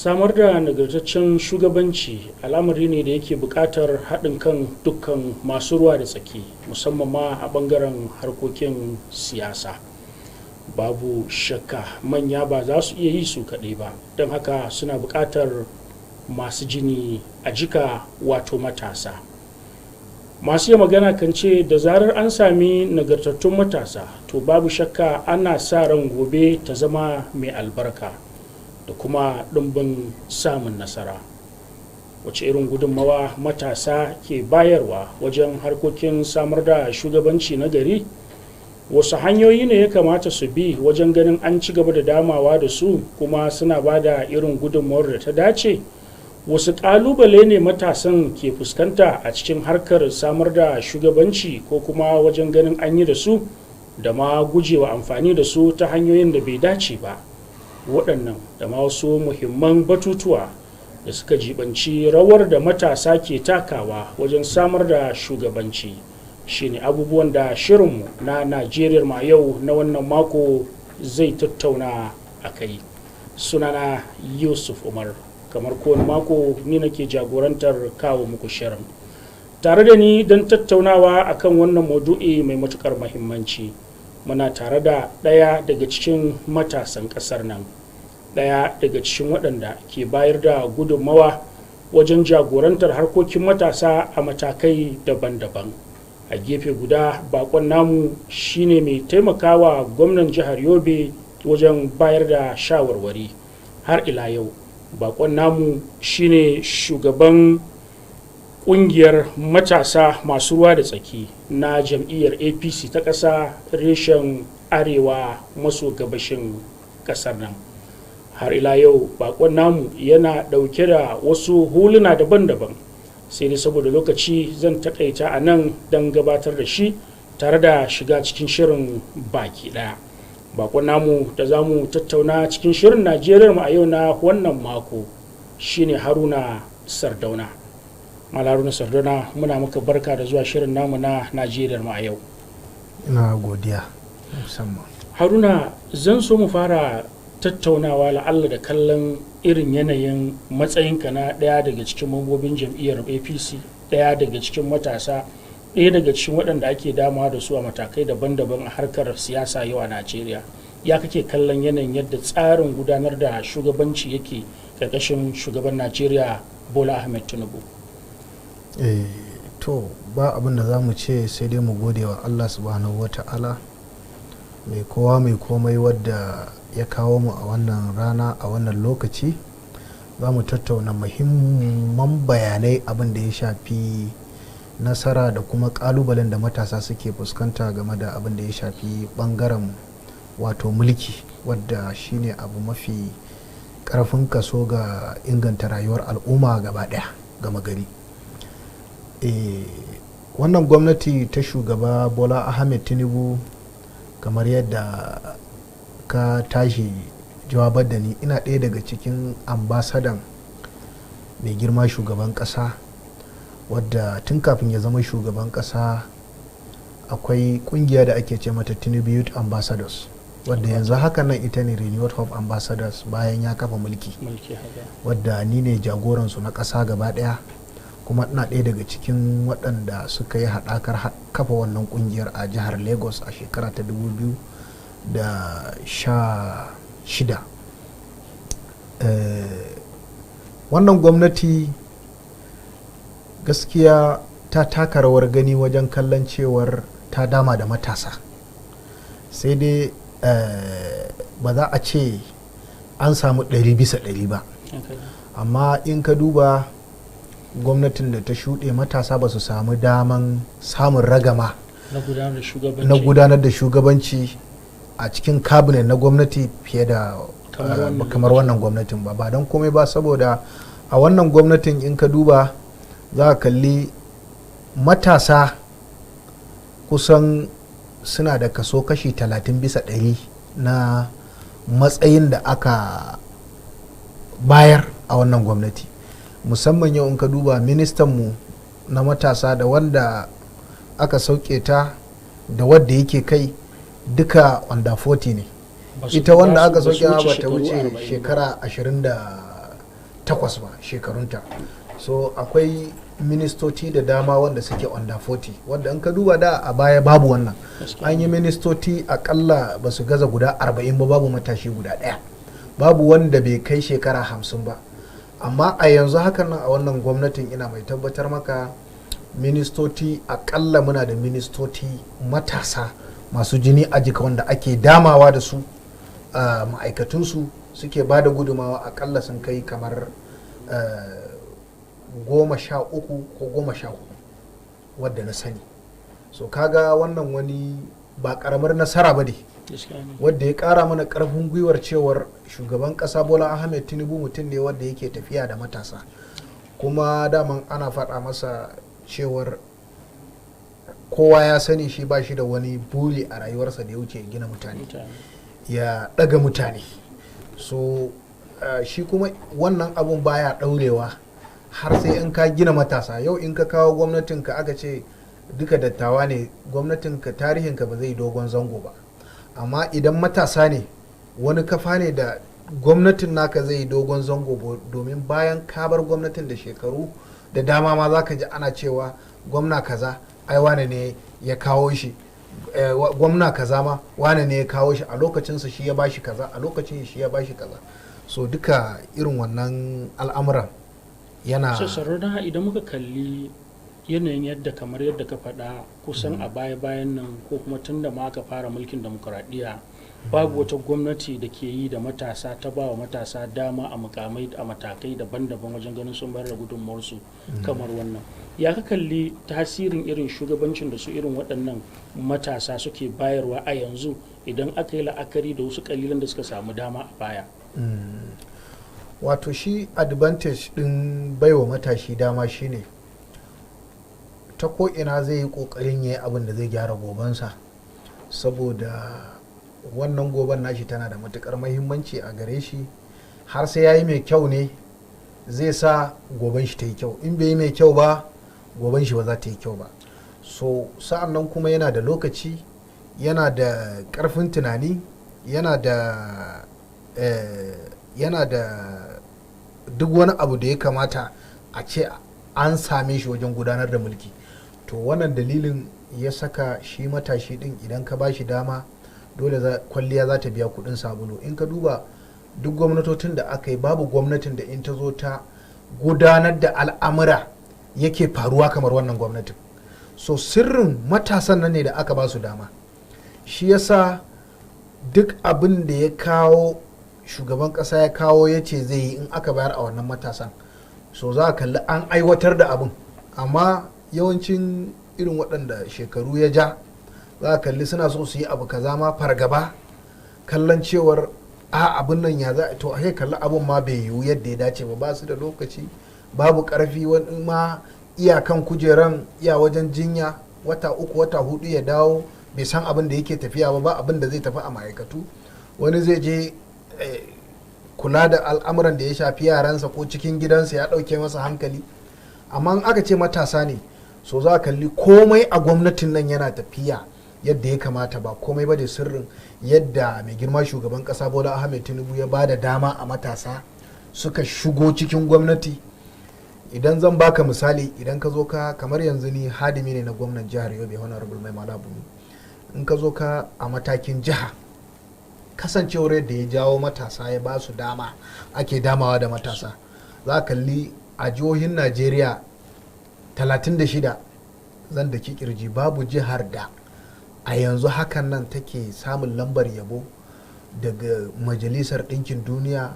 Samar da nagartaccen shugabanci al'amari ne da yake buƙatar haɗin kan dukkan masu ruwa da tsaki, musamman ma a ɓangaren harkokin siyasa. Babu shakka manya ba za su iya yi su kaɗai ba, don haka suna buƙatar masu jini a jika, wato matasa. Masu iya magana kan ce da zarar an sami nagartattun matasa, to babu shakka ana sa ran gobe ta zama mai albarka da kuma ɗumbin samun nasara. Wace irin gudunmawa matasa ke bayarwa wajen harkokin samar da shugabanci na gari? Wasu hanyoyi ne ya kamata su bi wajen ganin an ci gaba da damawa da su kuma suna ba da irin gudunmawar da ta dace? Wasu ƙalubale ne matasan ke fuskanta a cikin harkar samar da shugabanci ko kuma wajen ganin an yi da su da ma gujewa amfani da su ta hanyoyin da bai dace ba? Waɗannan da ma wasu muhimman batutuwa da suka jibanci rawar da matasa ke takawa wajen samar da shugabanci shine abubuwan da shirinmu na Najeriyar Mu Yau na wannan mako zai tattauna a kai. Sunana Yusuf Umar. Kamar kowane mako, ni nake jagorantar kawo muku shirin. Tare da ni don tattaunawa akan wannan maudu'i mai matukar mahimmanci, muna tare da ɗaya daga cikin matasan ƙasar nan, ɗaya daga cikin waɗanda ke bayar da gudunmawa wajen jagorantar harkokin matasa a matakai daban-daban. A gefe guda, bakon namu shine mai taimakawa gwamnan jihar Yobe wajen bayar da shawarwari. Har ila yau, bakon namu shine shugaban kungiyar matasa masu ruwa da tsaki na jam'iyyar APC ta ƙasa reshen arewa maso gabashin ƙasar nan. Har ila yau, bakon namu yana ɗauke da wasu huluna daban-daban, sai dai saboda lokaci zan takaita a nan don gabatar da shi tare da shiga cikin shirin baki ɗaya. Bakon namu da za mu tattauna cikin shirin Najeriyar Mu a Yau na wannan mako shine Haruna Sardauna. Malam Haruna Sardauna, muna maka barka da zuwa shirin namu na Najeriyar Mu a Yau. Ina godiya musamman. Haruna, zan so mu fara tattaunawa la'alla da kallon irin yanayin matsayinka na ɗaya daga cikin mambobin jam'iyyar APC, ɗaya daga cikin matasa, ɗaya daga cikin waɗanda ake damawa da su a matakai daban-daban a harkar siyasa yau a Najeriya. Ya kake kallon yanayin yadda tsarin gudanar da shugabanci yake ƙarƙashin shugaban Najeriya Bola Ahmed Tinubu? To, ba abin da za mu ce sai dai mu gode wa Allah Subhanahu wa Ta'ala, mai kowa mai komai, wadda ya kawo mu a wannan rana, a wannan lokaci za mu tattauna muhimman bayanai abin da ya shafi nasara da kuma kalubalen da matasa suke fuskanta game da abin da ya shafi bangaren, wato mulki, wadda shine abu mafi karfin kaso ga inganta rayuwar al'umma gaba daya, gama gari. Wannan gwamnati ta shugaba Bola Ahmed Tinubu, kamar yadda ka tashi jawabar da ni, ina ɗaya daga cikin ambasadan mai girma shugaban ƙasa, wadda tun kafin ya zama shugaban ƙasa akwai ƙungiya da ake ce mata Tinubu Youth Ambassadors, wadda yanzu haka nan ita ne Renewed Hope Ambassadors bayan ya kafa mulki, mulki haka, wadda ni ne jagoransu na ƙasa gaba ɗaya, kuma ina ɗaya daga cikin waɗanda suka yi haɗakar kafa wannan ƙungiyar a jihar Lagos a shekara ta 2016. Wannan gwamnati gaskiya ta taka rawar gani wajen kallon cewar ta dama da matasa, sai dai ba za a ce an samu 100% ba. Amma in ka duba gwamnatin da ta shuɗe, matasa ba su samu daman samun ragama na gudanar da shugabanci na gudanar da shugabanci a cikin cabinet na gwamnati fiye da kamar wannan kamar wannan gwamnatin ba. Ba don komai ba, saboda a wannan gwamnatin in ka duba za ka kalli matasa kusan suna da kaso kashi 30% na matsayin da aka bayar a wannan gwamnati. Musamman yau in ka duba ministanmu na matasa, da wanda aka sauke ta da wadda yake kai, duka under 40 ne. Ita wanda aka ba su sauke wuce ba ta shekaru wuce 40 ba. Shekara 20 da ba shekarunta. So akwai ministoci da dama wanda suke under 40, wanda in ka duba da a baya babu wannan. An yi ministoci akalla ba su gaza guda 40 ba, babu matashi guda ɗaya, babu wanda bai kai shekara 50 ba. Amma a yanzu hakan nan, a wannan gwamnatin, ina mai tabbatar maka ministoci akalla muna da ministoci matasa masu jini a jika wanda ake damawa da su, ma'aikatunsu suke ba da gudumawa, akalla sun kai kamar 13 ko 14 wadda na sani. So kaga wannan wani ba karamar nasara ba ne, wadda ya kara mana karfin gwiwar cewar shugaban kasa Bola Ahmed Tinubu mutum ne wadda yake tafiya da matasa. Kuma daman ana faɗa masa cewar kowa ya sani shi ba shi da wani buri a rayuwarsa da ya wuce gina mutane, ya ɗaga mutane. So shi kuma wannan abun baya ɗaurewa har sai in ka gina matasa. Yau in ka kawo gwamnatinka aka ce duka dattawa ne, gwamnatinka tarihinka ba zai dogon zango ba. Amma idan matasa ne, wani kafa ne da gwamnatin naka zai dogon zango, domin bayan ka bar gwamnatin da shekaru da dama ma za ka ji ana cewa gwamna kaza ai wane ne ya kawo shi, gwamna kaza ma wane ne ya kawo shi, a lokacinsa shi ya bashi kaza, a lokacin shi ya bashi kaza. So duka irin wannan al'amuran yana So Sardauna, idan muka kalli yanayin yadda, kamar yadda ka faɗa, kusan a baya-bayan nan ko kuma tun da ma aka fara mulkin demokuraɗiyya, babu wata gwamnati da ke yi da matasa, ta ba wa matasa dama a mukamai a matakai daban-daban wajen ganin sun bayar da gudunmawarsu kamar wannan. Ya ka kalli tasirin irin shugabancin da su irin waɗannan matasa suke bayarwa a yanzu, idan aka yi la'akari da wasu kalilan da suka samu dama a baya? Wato shi advantage din baiwa matashi dama shine ta ko'ina zai yi kokarin ya yi abin da zai gyara gobensa, saboda wannan goben nashi tana da matukar mahimmanci a gare shi. Har sai ya yi mai kyau ne zai sa goben shi ta yi kyau. In bai yi mai kyau ba, goben shi ba za ta yi kyau ba. So sa'an nan kuma yana da lokaci, yana da karfin tunani, yana da duk wani abu da ya kamata a ce an same shi wajen gudanar da mulki. To wannan dalilin ya saka shi matashi din, idan ka ba shi dama, dole kwalliya za ta biya kudin sabulu. In ka duba duk gwamnatocin da aka yi, babu gwamnatin da in ta zo ta gudanar da al'amura yake faruwa kamar wannan gwamnatin. So sirrin matasan nan ne da aka ba su dama. Shi yasa duk abin da ya kawo, shugaban kasa ya kawo ya ce zai yi, in aka bayar a wannan matasan, so za a kalli an aiwatar da abin. Amma yawancin irin waɗanda shekaru ya ja, za a kalli suna so su yi abu kaza ma, fargaba kallon cewar a abin nan ya za to a kalli abin ma bai yiwu yadda ya dace ba. Ba su da lokaci, babu karfi. Wani ma iyakan kujeran iya wajen jinya wata 3, wata 4, ya dawo bai san abin da yake tafiya ba, ba abin da zai tafi a ma'aikatu. Wani zai je kula da al'amuran da ya shafi yaransa ko cikin gidansa, ya ɗauke masa hankali. Amma in aka ce matasa ne, so za a kalli komai a gwamnatin nan yana tafiya yadda ya kamata. Ba komai ba da sirrin yadda mai girma shugaban kasa Bola Ahmed Tinubu ya ba da dama a matasa suka shigo cikin gwamnati. Idan zan baka misali, idan ka zo ka, kamar yanzu ni hadimi ne na gwamnan jihar Yobe, Honorable Mai Mala Buni. In ka zo ka a matakin jiha, kasancewar yadda ya jawo matasa ya ba su dama, ake damawa da matasa, za a kalli a jihohin Najeriya 36, zan da kirji, babu jihar da a yanzu hakan nan take samun lambar yabo daga Majalisar Ɗinkin Duniya,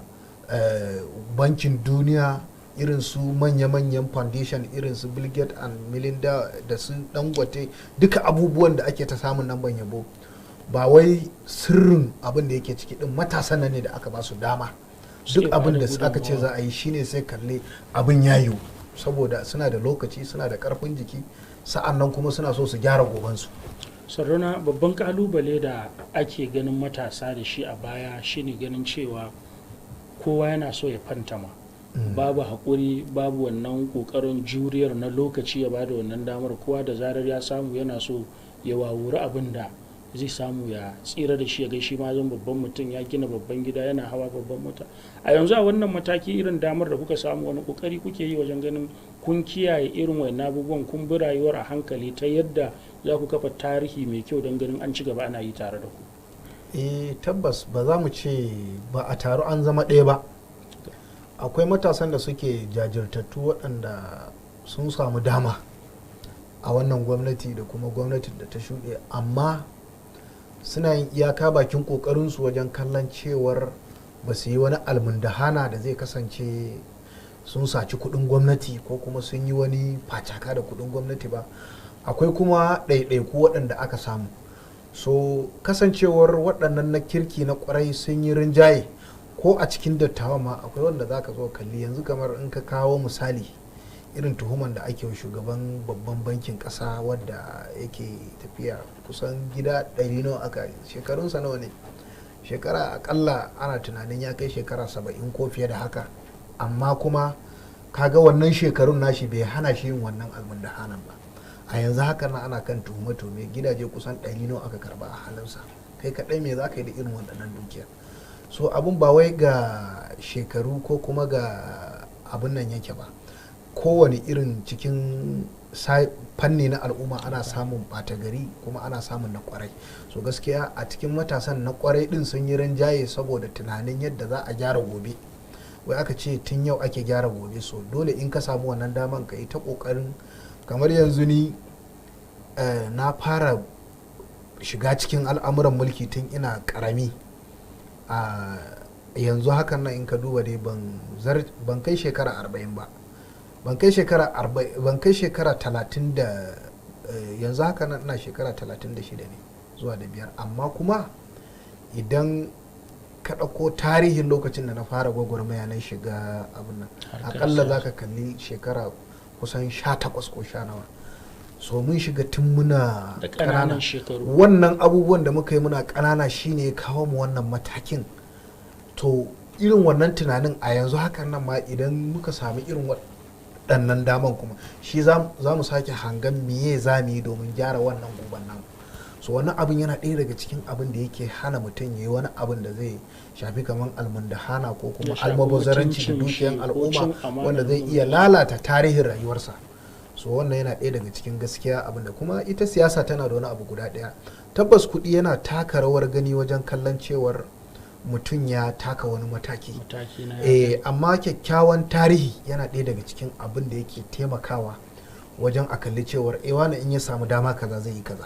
Bankin Duniya, irin su manya-manyan foundation irin su Bill Gates and Melinda da su Dangote, duka abubuwan da ake ta samun lambar yabo, ba wai sirrin abin da yake ciki din matasan nan ne da aka ba su dama. Duk abin da aka ce za a yi shine sai kalle abin ya yiwu, saboda suna da lokaci, suna da karfin jiki, sa'an nan kuma suna so su gyara gobansu. Sardauna, babban kalubale da ake ganin matasa da shi a baya shine ganin cewa kowa yana so ya fantama, babu haƙuri, babu wannan ƙoƙarin juriyar na lokaci ya bada wannan damar. Kowa da zarar ya samu yana so ya wawuri abin da Zai samu ya tsira da shi, ya ga shi ma zan babban mutum, ya gina babban gida, yana hawa babban mota. A yanzu, a wannan mataki, irin damar da kuka samu, wani kokari kuke yi wajen ganin kun kiyaye irin wannan abubuwan, kun bi rayuwar a hankali ta yadda za ku kafa tarihi mai kyau don ganin an ci gaba ana yi tare da ku? Eh, tabbas ba za mu ce ba a taru an zama ɗaya ba. Akwai matasan da suke jajirtattu waɗanda sun samu dama a wannan gwamnati da kuma gwamnatin da ta shuɗe, amma suna yin iyaka bakin ƙoƙarinsu wajen kallon cewar ba su yi wani almundahana da zai kasance sun saci kuɗin gwamnati ko kuma sun yi wani facaka da kuɗin gwamnati ba. Akwai kuma ɗaiɗaiku waɗanda aka samu. So kasancewar waɗannan na kirki na ƙwarai sun yi rinjaye, ko a cikin dattawa ma akwai wanda za ka zo kalli yanzu, kamar in ka kawo misali irin tuhuman da ake wa shugaban babban bankin ƙasa wadda yake tafiya kusan gida 100 nawa aka, shekarunsa nawa ne, shekara akalla ana tunanin ya kai shekara 70 ko fiye da haka, amma kuma kaga wannan shekarun nashi bai hana shi yin wannan almundahanan ba. A yanzu haka na ana kan tuhume-tuhume gidaje kusan 100 nawa aka karba a halinsa. Kai kaɗai me za ka yi da irin waɗannan dukiya? So abun ba wai ga shekaru ko kuma ga abun nan yake ba. Kowane irin cikin fanni na al'umma ana samun ɓata gari kuma ana samun na kwarai. So gaskiya a cikin matasan, na kwarai din sun yi rinjaye saboda tunanin yadda za a gyara gobe. Wai aka ce tun yau ake gyara gobe. So dole in ka samu wannan daman ka yi ta kokarin. Kamar yanzu ni na fara shiga cikin al'amuran mulki tun ina karami. A yanzu hakan nan in ka duba dai ban kai shekara 40 ba, ban kai shekara 40, ban kai shekara 30 da yanzu haka nan ina shekara 36 ne zuwa da biyar. Amma kuma idan ka ɗauko tarihin lokacin da na fara gwagwarmaya na shiga abin nan, Harkar akalla za siyasa. ka kalli shekara kusan 18 ko sha nawa. So mun shiga tun muna da ƙanana. ƙananan shekaru. Wannan abubuwan da muka yi muna ƙanana shine ya kawo mu wannan matakin. To irin wannan tunanin a yanzu hakan nan ma idan muka sami irin waɗannan daman kuma shi za mu sake hangan miye za mu yi domin gyara wannan goban nan. So wannan abin yana ɗaya daga cikin abin da yake hana mutum ya yi wani abin da zai shafi kamar almundahana ko kuma Ya shafi almabazaranci da mutuncin dukiyan shi ko al'umma cin amanar wanda zai iya lalata tarihin rayuwarsa. So wannan yana ɗaya daga cikin gaskiya abin da kuma ita siyasa tana da wani abu guda ɗaya. Tabbas kuɗi yana taka rawar gani wajen kallon cewar mutum ya taka wani mataki. Mataki na Eh, amma kyakkyawan tarihi yana ɗaya daga cikin abin da yake taimakawa wajen a kalli cewar eh, wani in ya samu dama kaza zai yi kaza.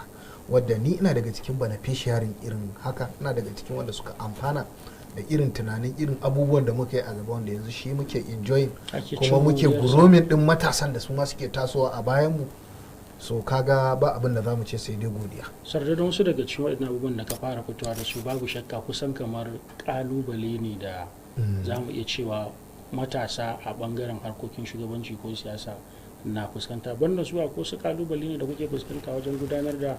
Wadda ni ina daga cikin beneficiary irin haka, ina daga cikin wanda suka amfana da irin tunanin irin abubuwan da muka yi a gaba, wanda yanzu shi muke enjoying ake kuma cin muke moriyarsa. grooming din matasan da su ma suke tasowa a bayanmu. So kaga ba abin da za mu ce sai dai godiya. Sarda, don wasu daga cikin waɗannan abubuwan da ka fara fitowa da su, babu shakka kusan kamar ƙalubale ne da za mu iya cewa matasa a ɓangaren harkokin shugabanci ko siyasa na fuskanta. Banda su, ko su ƙalubale ne da kuke fuskanta wajen gudanar da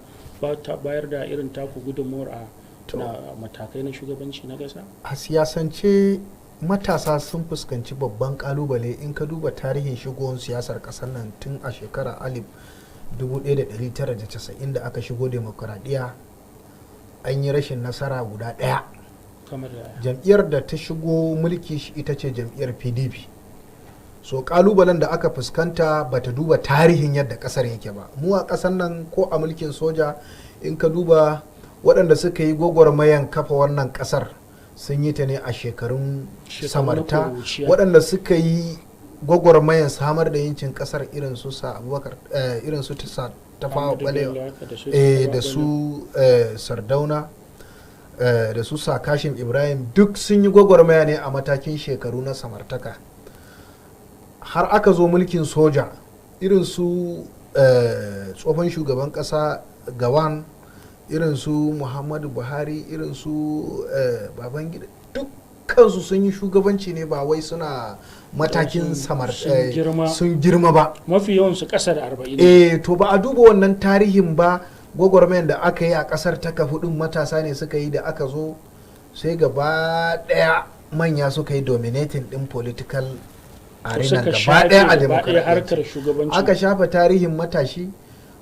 bayar da irin taku gudunmuwar a To. na matakai na shugabanci na ƙasa? A siyasance matasa sun fuskanci babban kalubale. In ka duba tarihin shigowar siyasar kasar nan tun a shekara 1990 da aka shigo demokuraɗiyya, an yi rashin nasara guda ɗaya. Kamar yaya? Jam'iyyar da ta shigo mulki ita ce jam'iyyar PDP. So kalubalen da aka fuskanta, bata duba tarihin yadda kasar yake ba. Mu a kasar nan, ko a mulkin soja, in ka duba waɗanda suka yi gwagwarmayan kafa wannan kasar sun yi ta ne a shekarun Shekaru na samarta. ƙuruciya. Waɗanda suka yi gwagwarmayan samar da yancin kasar, irin su sa Abubakar, irin su ta Tafawa Ahmadu Balewa, Bello haka da su da Tafawa su Sardauna, da su Sakashin Ibrahim, duk sun yi gwagwarmaya ne a matakin shekaru na samartaka. Har aka zo mulkin soja, irin su tsohon shugaban kasa Gawan, irin su Muhammadu Buhari, irin su Babangida, dukkansu sun yi shugabanci ne ba wai suna matakin Sun girma. sun girma ba. Mafi yawan su ƙasa da 40. Eh, to ba a duba wannan tarihin ba. Gwagwarmayar da aka yi a kasar ta kafu din matasa ne suka yi. Da aka zo sai gaba daya manya suka yi dominating din political arena Suka gaba shafe daya a gaba ɗaya harkar demokradiyya. shugabanci. Aka shafa tarihin matashi.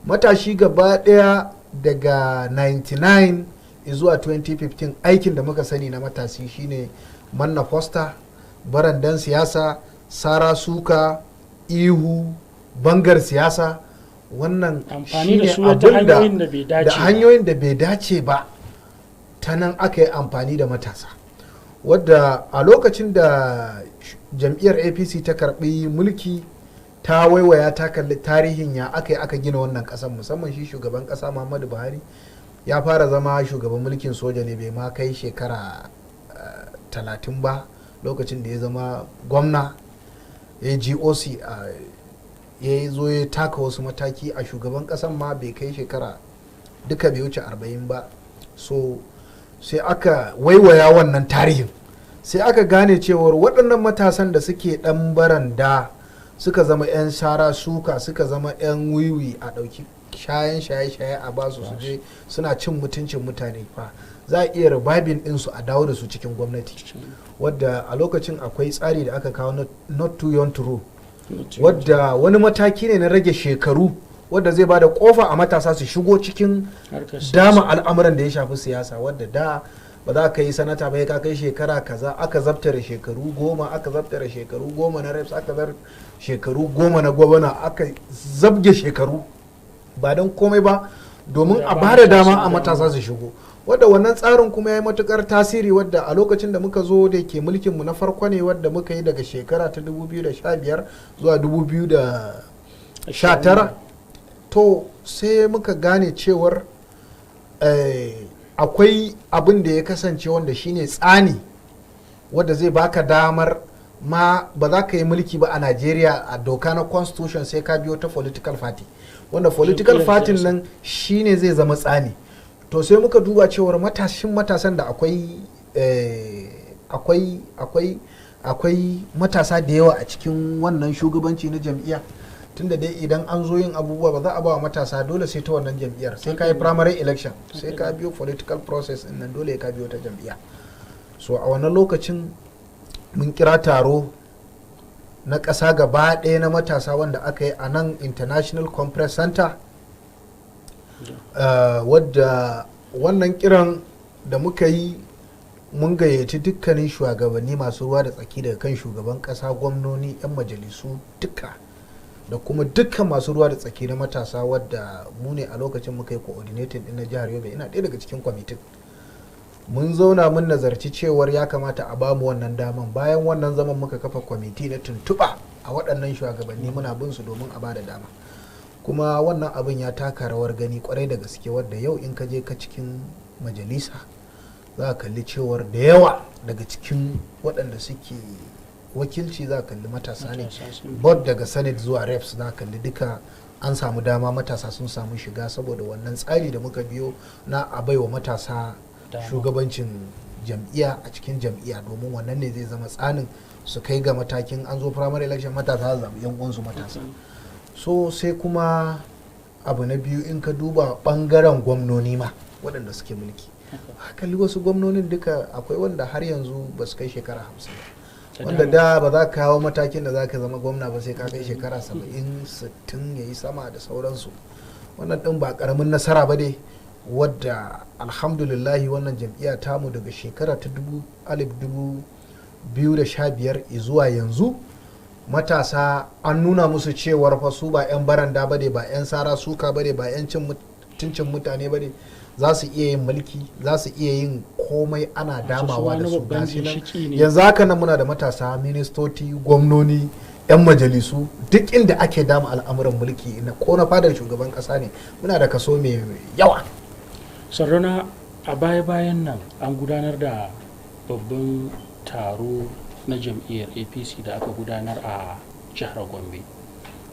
Matashi gaba daya Daga 99 zuwa 2015, aikin da muka sani na matasi shine manna fosta, barandan siyasa, sara suka, ihu, bangar siyasa. Wannan amfani da shine su wata abin da hanyoyin da bai dace da ba. Hanyoyin da bai dace ba, ta nan aka yi amfani da matasa. Wadda a lokacin da jam'iyyar APC ta karbi mulki, ta waiwaya ta kalli tarihin ya aka yi aka gina wannan kasar, musamman shi shugaban kasa Muhammadu Buhari ya fara zama shugaban mulkin soja ne, bai ma kai shekara 30 ba lokacin da ya zama gwamna, ya yi GOC, ya zo ya taka wasu mataki a shugaban kasan ma bai kai shekara duka, bai wuce 40 ba. So sai aka waiwaya wannan tarihin, sai aka gane cewar waɗannan matasan da suke ɗan baranda, suka zama 'yan sara suka, suka zama 'yan wiwi, a ɗauki shayan shaye-shaye a basu su je suna cin mutuncin mutane, fa za a iya reviving ɗinsu a dawo da su cikin gwamnati. Wadda a lokacin akwai tsari da aka kawo na Not Too Young to Rule, wadda wani mataki ne na rage shekaru wadda zai bada kofa a matasa su shigo cikin harkar siyasa. Dama al'amuran da ya shafi siyasa, wadda da ba za ka yi sanata ba ka kai shekara kaza. Aka zabtare shekaru 10, aka zabtare shekaru 10 na reps, aka zar shekaru 10 na gwamna, aka zabge shekaru ba don komai ba domin Da a ba bada dama matasa a matasa su shigo. Wadda wannan tsarin kuma ya yi matukar tasiri, wadda a lokacin da muka zo, da ke mulkinmu na farko ne wadda muka yi daga shekara ta 2015 zuwa 2019, to sai muka gane cewar akwai abin da ya kasance wanda shine tsani wadda zai baka damar ma ba za ka yi mulki ba a Najeriya a doka na constitution sai ka biyo ta political party, wanda political Jam'iyyar party siyasa. nan shine zai zama tsani. To sai muka duba cewar matasan da akwai akwai matasa da yawa a cikin wannan shugabanci na jam'iyya, tunda dai idan an zo yin abubuwa ba za a ba wa matasa, dole sai ta wannan jam'iyyar, sai ka yi primary election, sai ka biyo political process din nan, dole ka biyo ta jam'iyya. So a wannan lokacin mun kira taro na ƙasa gaba ɗaya na matasa wanda aka yi a nan International Conference Center, wadda wannan kiran da muka yi, mun gayyaci dukkanin shugabanni masu ruwa da tsaki, daga kan shugaban ƙasa, gwamnoni, 'yan majalisu duka, da kuma dukkan masu ruwa da tsaki na matasa, wadda mu ne a lokacin muka yi coordinating din na jihar Yobe. Ina ɗaya daga cikin kwamitin. Mun zauna mun nazarci cewar ya kamata a bamu wannan daman. Bayan wannan zaman muka kafa kwamiti na tuntuɓa a waɗannan shugabanni, muna bin su domin a bada dama. Kuma wannan abin ya taka rawar gani kwarai da gaske, wadda yau in ka je ka cikin majalisa za ka kalli cewar da yawa daga cikin waɗanda suke wakilci za ka kalli matasa ne. Matasa sun Both daga Senate zuwa reps, za ka kalli duka an samu dama matasa sun samu shiga saboda wannan tsari da muka biyo na a baiwa matasa dama. Shugabancin jam'iyya a cikin jam'iyya, domin wannan ne zai zama tsanin su kai ga matakin an zo primary election, matasa za zaɓi yan uwansu matasa. So sai kuma abu na biyu, in ka duba bangaren gwamnoni ma waɗanda suke mulki, kalli wasu gwamnonin duka, akwai wanda har yanzu ba su kai shekara 50 ba, Da wanda dama. da ba za ka kawo matakin da za ka zama gwamna ba sai ka kai shekara 70, 60, ya yi sama da sauransu. Wannan ɗin ba ƙaramin nasara ba ne, wadda alhamdulillahi wannan jam'iyya tamu daga shekara ta 2015 zuwa yanzu, matasa an nuna musu cewar fa su ba 'yan baranda ba ne, ba 'yan sara suka ba ne, ba 'yan cin mutuncin mutane ba ne. Za su iya yin mulki, za su iya yin komai, ana damawa da wani su. babban Gashi nan. ginshiki ne. Yanzu haka nan muna da matasa ministoci, gwamnoni, 'yan majalisu, duk inda ake dama al'amuran mulki na ko na fadar shugaban kasa ne, muna da kaso mai yawa. Sardauna, a baya-bayan nan an gudanar da babban taro na jam'iyyar APC da aka gudanar a jihar Gombe.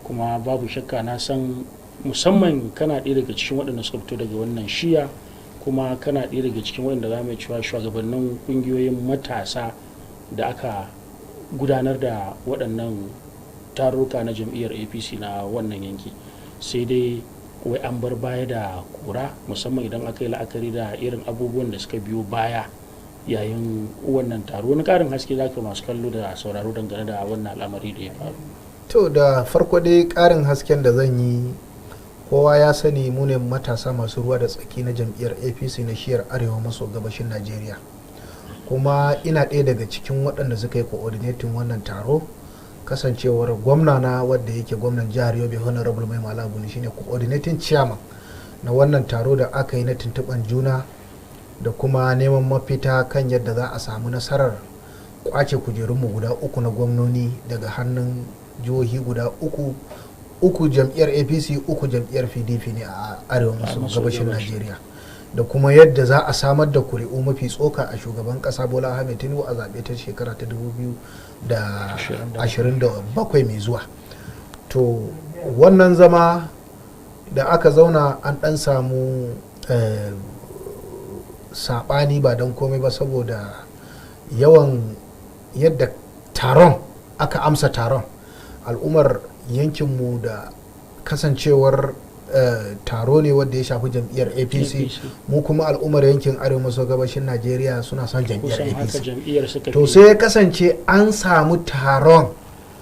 Kuma babu shakka na san musamman kana ɗaya daga cikin waɗanda suka fito daga wannan shiya, kuma kana ɗaya daga cikin waɗanda za mu cewa shugabannin ƙungiyoyin matasa da aka gudanar da waɗannan tarurruka na jam'iyyar APC na wannan yanki. Sai dai wai an bar baya da kura, musamman idan aka yi la'akari da irin abubuwan da suka biyo baya yayin wannan taro. Wani ƙarin haske za ka masu kallo da sauraro dangane da wannan al'amari da ya faru? To, da farko dai ƙarin hasken da zan yi, Kowa ya sani mu ne matasa masu ruwa da tsaki na jam'iyyar APC na shiyar arewa maso gabashin Najeriya. Kuma ina ɗaya daga cikin waɗanda suka yi coordinating wannan taro, kasancewar gwamna na wadda yake gwamnan jihar Yobe, Honorable Mai Mala Buni, shine coordinating chairman na wannan taro da aka yi na tuntuɓan juna da kuma neman mafita kan yadda za a samu nasarar kwace kujerunmu guda uku na gwamnoni daga hannun jihohi guda uku, uku jam'iyyar APC, uku jam'iyyar PDP ne a arewa maso maso gabashin gabashi. Najeriya, da kuma yadda za a samar da kuri'u mafi tsoka a shugaban kasa Bola Ahmed Tinubu a zaɓe ta shekara ta 2027 mai zuwa. To, wannan zama da aka zauna, an ɗan samu saɓani, ba don komai ba saboda yawan yadda taron aka amsa taron al'ummar yankinmu, da kasancewar taro ne wanda ya shafi jam'iyyar APC. APC. Mu kuma al'ummar yankin arewa maso gabashin Najeriya suna son jam'iyyar Kusan haka APC. jam'iyyar suka To, fi. sai ya kasance an samu taron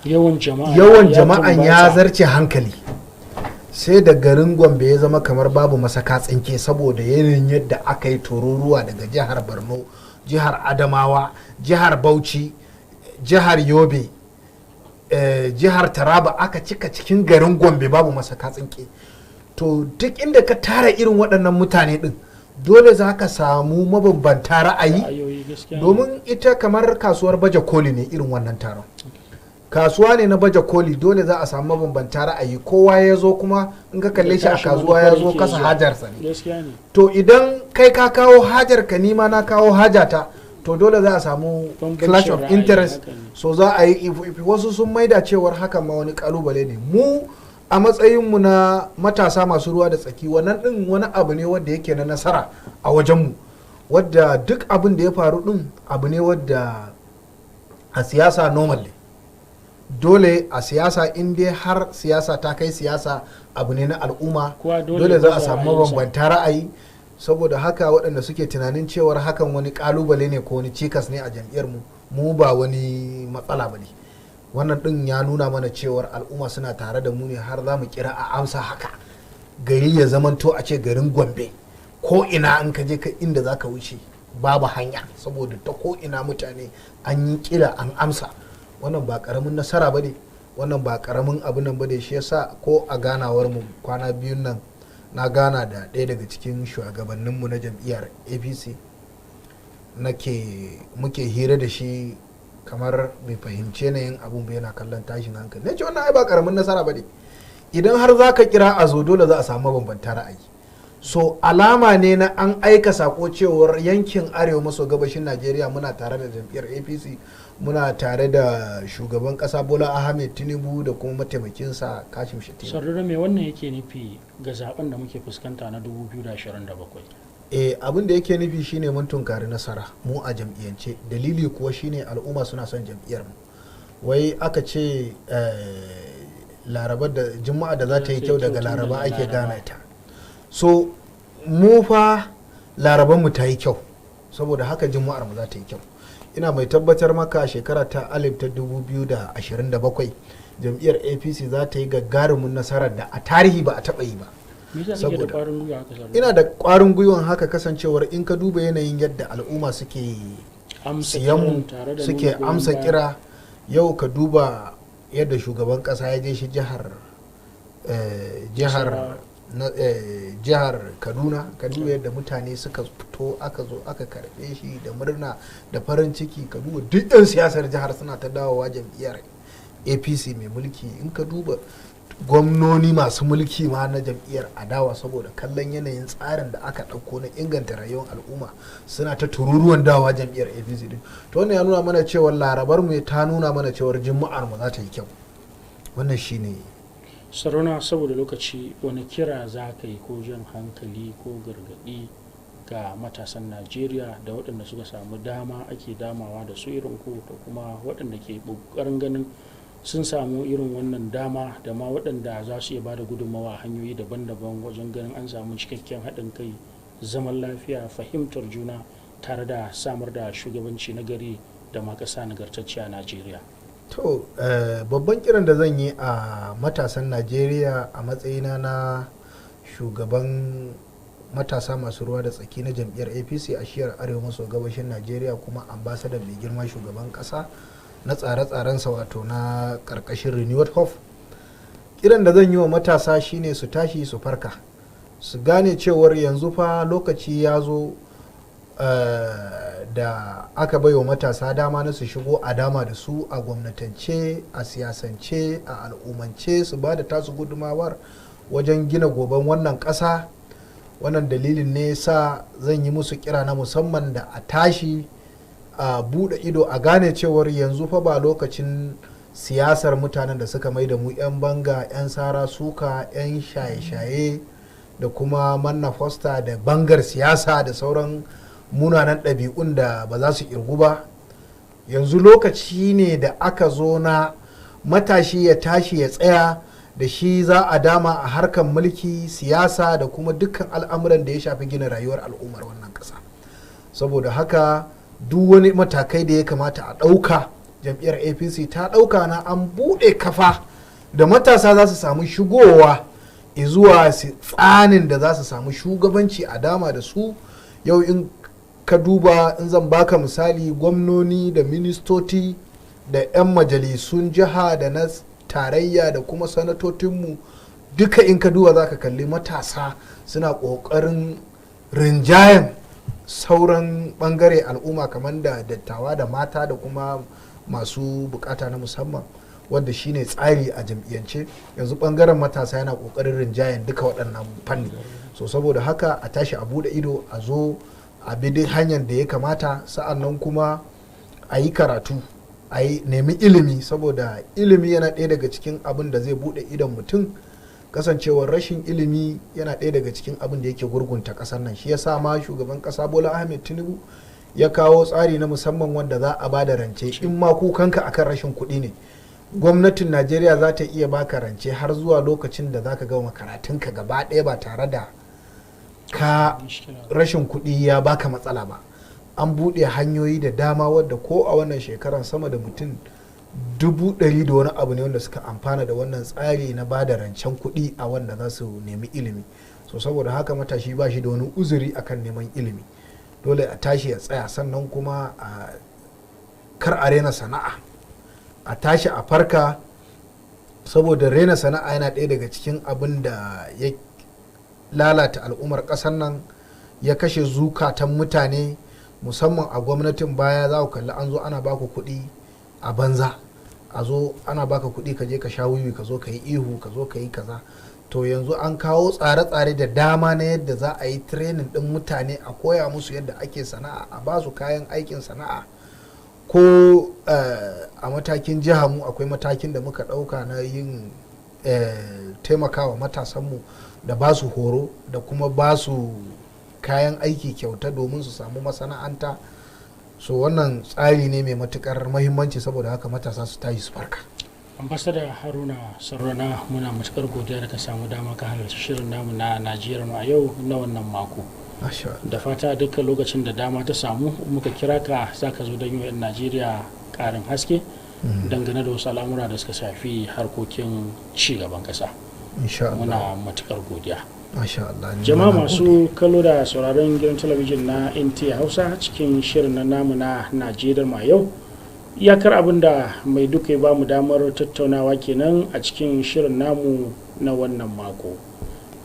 yawan jama'a yawan ya jama'an ya tumbatsa. zarce hankali, sai da garin Gombe ya zama kamar babu masaka tsinke, saboda yanayin yadda aka yi tururuwa daga jihar Borno, jihar Adamawa, jihar Bauchi, jihar Yobe, jihar Taraba. Aka cika cikin garin Gombe, babu masaka tsinke. To, duk inda ka tara irin waɗannan mutane ɗin, dole za ka samu mabambanta ra'ayi. Ra'ayoyi, gaskiya ne. Domin ita kamar kasuwar baje koli ne irin wannan taron, kasuwa ne na baje koli, dole za a samu mabambanta ra'ayi. Kowa ya zo kuma in ka kalle shi a Tashi kasuwa, ya manufar zo yake kasa zuwa. hajarsa ne. Gaskiya ne. To, idan kai ka kawo hajar ka, nima na kawo hajata, to dole za a samu bambancin clash of ra'ayi, interest. haka ne. So za a yi ifu-ifu. Wasu sun maida cewar hakan ma wani kalubale ne. Mu a matsayinmu na matasa masu ruwa da tsaki, wannan din wani abu ne wanda yake na nasara a wajenmu, wadda duk abin da ya faru din abu ne wadda a siyasa normal ne. Dole a siyasa, in dai har siyasa ta kai siyasa, abu ne na al'umma, Kowa dole dole za a baza samu ra'ayinsa. mabambanta ra'ayi. Saboda haka waɗanda suke tunanin cewar hakan wani kalubale ne ko wani cikas ne a jam'iyyar mu, mu ba wani matsala ba ne. Wannan ɗin ya nuna mana cewar al'umma suna tare da mu ne, har za mu kira a amsa haka, gari ya zamanto a ce garin Gombe ko ina in ka je ka inda za ka wuce babu hanya, saboda ta ko ina mutane an yi kira an amsa. Wannan ba karamin nasara ba ne, wannan ba karamin abu nan ba ne. Shi yasa ko a ganawar mu kwana biyun nan, na gana da ɗaya daga cikin shugabanninmu na jam'iyyar APC, nake muke hira da shi, kamar bai fahimce yanayin abun ba, yana kallon tashin hankali. Na ce wannan ai ba karamin nasara ba ne. Idan har za ka kira a zo, dole za a samu mabambanta ra'ayi. So alama ne na an aika sako cewar yankin arewa maso gabashin Najeriya muna tare da jam'iyyar APC, muna tare da shugaban kasa Bola Ahmed Tinubu da kuma mataimakinsa Kashim Shettima. Sardauna, me wannan yake nufi ga zaben da muke fuskanta na 2027? Abin da yake nufi shine mun tunkari nasara mu a jam'iyyance. Dalili kuwa shine al'umma suna son jam'iyyar mu. Wai aka ce Laraba da Juma'a da za ta yi kyau daga Laraba ake gane ta. So mu fa Laraban mu ta yi kyau, saboda haka Juma'ar mu za ta yi kyau. Ina mai tabbatar maka, shekara ta 2027 jam'iyyar APC za ta yi gagarumin nasarar da a tarihi ba a taɓa yi ba. Me yasa kake da kwarin gwiwa haka, Sardauna? Ina da kwarin gwiwan haka kasancewar in ka duba yanayin yadda al'umma suke amsa siyan mu, kiran tare da suke nuna goyon amsa baya. kira. Yau ka duba yadda shugaban kasa ya je shi jihar jihar Kaduna, ka duba yadda mutane suka fito, aka zo aka karbe shi da murna da farin ciki. Ka duba duk 'yan siyasar jihar suna ta dawowa jam'iyyar APC mai mulki. In ka duba gwamnoni masu mulki ma na jam'iyyar adawa, saboda kallon yanayin tsarin da aka ɗauko na inganta rayuwar al'umma, suna ta tururuwan dawowa jam'iyyar APC din. To, wannan ya nuna mana cewar Larabar mu ta nuna mana cewar Juma'ar mu za ta yi kyau. Wannan shine. Sardauna, saboda lokaci, wani kira za ka yi ko jan hankali ko gargaɗi ga matasan Najeriya da waɗanda suka samu dama ake damawa da su irin ku, da kuma waɗanda ke ƙoƙarin ganin sun samu irin wannan dama, da ma waɗanda za su iya bada gudunmawa a hanyoyi daban-daban wajen ganin an samu cikakken haɗin kai, zaman lafiya, fahimtar juna, tare da samar da shugabanci na gari da ma ƙasa nagartacciya a Najeriya? To, babban kiran da zan yi a matasan Najeriya a matsayina na Shugaban matasa masu ruwa da tsaki na jam'iyyar APC a shiyar Arewa maso gabashin Najeriya, kuma ambasadan mai girma shugaban kasa na tsare-tsarensa, wato na karkashin Renewed Hope. Kiran da zan yi wa matasa shine su tashi su farka, su gane cewar yanzu fa lokaci ya zo da aka bai wa matasa dama na su shigo a dama da su a gwamnatance, a siyasance, a al'ummance, su ba da tasu gudumawar wajen gina goben wannan ƙasa. Wannan dalilin ne sa zan yi musu kira na musamman da a tashi a buɗe ido, a gane cewar yanzu fa ba lokacin siyasar mutanen da suka mai da mu 'yan banga, 'yan sara suka, 'yan shaye-shaye da kuma manna fosta da bangar siyasa da sauran munanan ɗabi'un da ba za su ƙirgu ba. Yanzu lokaci ne da aka zo na matashi ya tashi ya tsaya da shi za a dama a harkar mulki, siyasa da kuma dukkan al'amuran da ya shafi gina rayuwar al'ummar wannan ƙasa. Saboda haka, duk wani matakai da ya kamata a ɗauka, jam'iyyar APC ta ɗauka na an buɗe kafa da matasa za su samu shigowa zuwa tsanin da za su samu shugabanci a dama da su. Yau in ka duba, in zan baka misali, gwamnoni da ministoci da 'yan majalisun jiha da na tarayya da kuma sanatotinmu duka, in ka duba za ka kalli matasa suna ƙoƙarin rinjayen sauran bangare al'umma, kamar da dattawa da mata da kuma masu bukata na musamman, wanda shine tsari a jam'iyyance. Yanzu bangaren matasa yana kokarin rinjayen duka waɗannan fanni. So saboda haka, a tashi a bude ido, a zo a bi duk hanyar da ya kamata. Sa'an nan kuma a yi karatu, a yi nemi ilimi, saboda ilimi yana ɗaya daga cikin abin da zai bude idon mutum. Kasancewar rashin ilimi yana ɗaya daga cikin abin da yake gurgunta ƙasar nan, shi ya sa ma shugaban ƙasa Bola Ahmed Tinubu ya kawo tsari na musamman wanda za a ba da rance. In ma kukanka akan rashin kuɗi ne, gwamnatin Najeriya za ta iya baka rance har zuwa lokacin da za ka gama karatunka gaba ɗaya ba tare da ka rashin kuɗi ya baka matsala ba. An buɗe hanyoyi da dama wadda ko a wannan shekaran sama da mutum 100,000 da wani abu ne wanda suka amfana da wannan tsari na ba da rancen kuɗi a wanda za su nemi ilimi. So saboda haka, matashi ba shi da wani uzuri akan neman ilimi, dole a tashi ya tsaya. Sannan kuma a kar a rena sana'a, a tashi a farka, saboda rena sana'a yana ɗaya daga cikin abin da ya lalata al'ummar ƙasar nan, ya kashe zukatan mutane, musamman a gwamnatin baya. Za ku kalli an zo ana baku kuɗi a banza, a zo ana baka kuɗi ka je ka sha wiwi, ka zo ka yi ihu, ka zo ka yi kaza. To yanzu an kawo tsare-tsare da dama na yadda za a yi training ɗin mutane, a koya musu yadda ake sana'a, a ba su kayan aikin sana'a. Ko a matakin jiha mu akwai matakin da muka ɗauka na yin taimakawa matasanmu da ba su horo da kuma ba su kayan aiki kyauta domin su samu masana'anta. So wannan tsari ne mai matukar mahimmanci. Saboda haka, matasa su tashi su farka. Ambasada Haruna Sardauna, muna matukar godiya da ka samu dama ka halarci shirin namu na Najeriya a Yau na wannan mako. Da fata dukkan lokacin da dama ta samu muka kira ka, za ka zo don yi wa 'yan Najeriya karin haske dangane da wasu al'amura da suka shafi harkokin ci gaban kasa. Insha Allah. Muna matukar godiya. Masha Allah, ni Jama'a ma na gode. masu kallo da sauraron gidan talabijin na NTA Hausa, cikin shirin na namu na Najeriya ma yau, iyakar abin da mai duka ya bamu damar tattaunawa kenan a cikin shirin namu na wannan mako.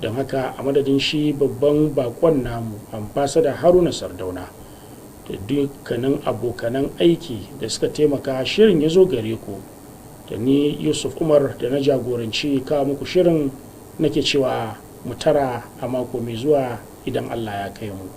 Don haka, a madadin shi babban bakon namu, Ambasada Haruna Sardauna, da dukkanin abokanan aiki da suka taimaka shirin ya zo gare ku, da ni Yusuf Umar da na jagoranci kawo muku shirin, nake cewa mu tara a mako mai zuwa idan Allah ya kai mu.